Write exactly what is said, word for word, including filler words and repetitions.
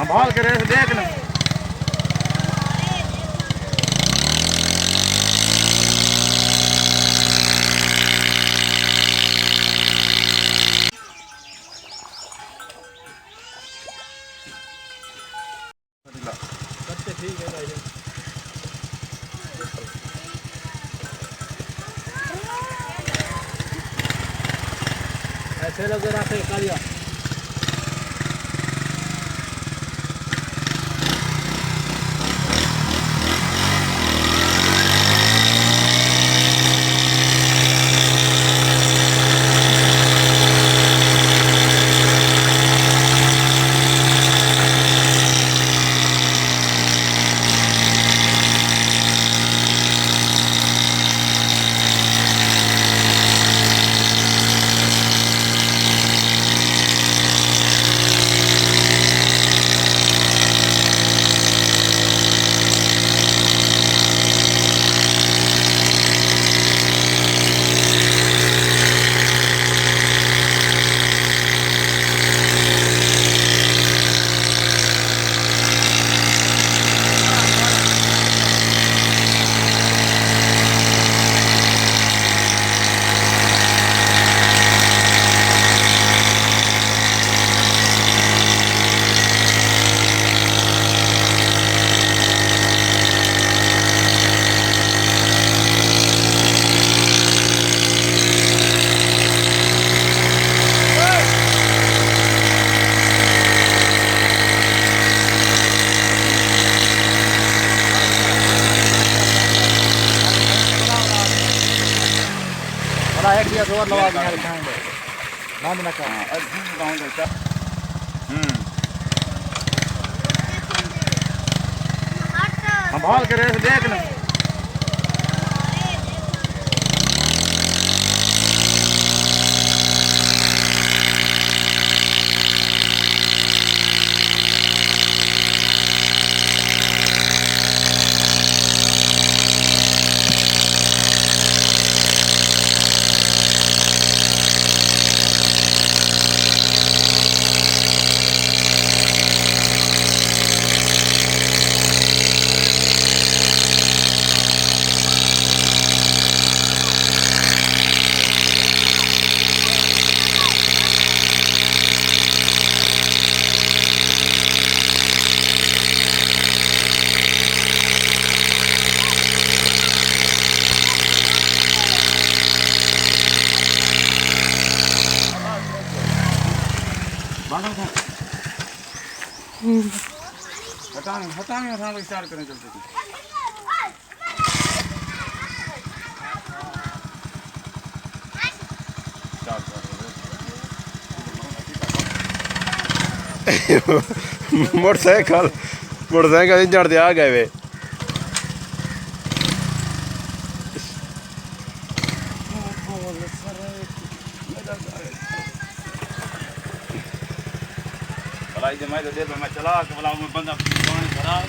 سنبھال کے ریس ݙے کنے۔ ایسے لگے رکھے کالیا۔ بھلا ہیک ٻیا زور لوا کے ہیل کھائیں گے۔ بند نہ کر۔ ہاں، اب جی بتاؤں تو کیا؟ ہوں۔ سنبھال کے ریس ݙے کنے۔ ہٹانے، ہٹانے، ہٹانے، اسٹارٹ کریں جلدی سے۔ موٹر سائیکل، موٹر سائیکل انجن تے آ ڳئے وے۔ بھلا اے میں تے دے میں چلا کے بھلا میں بندہ پانی بھرا۔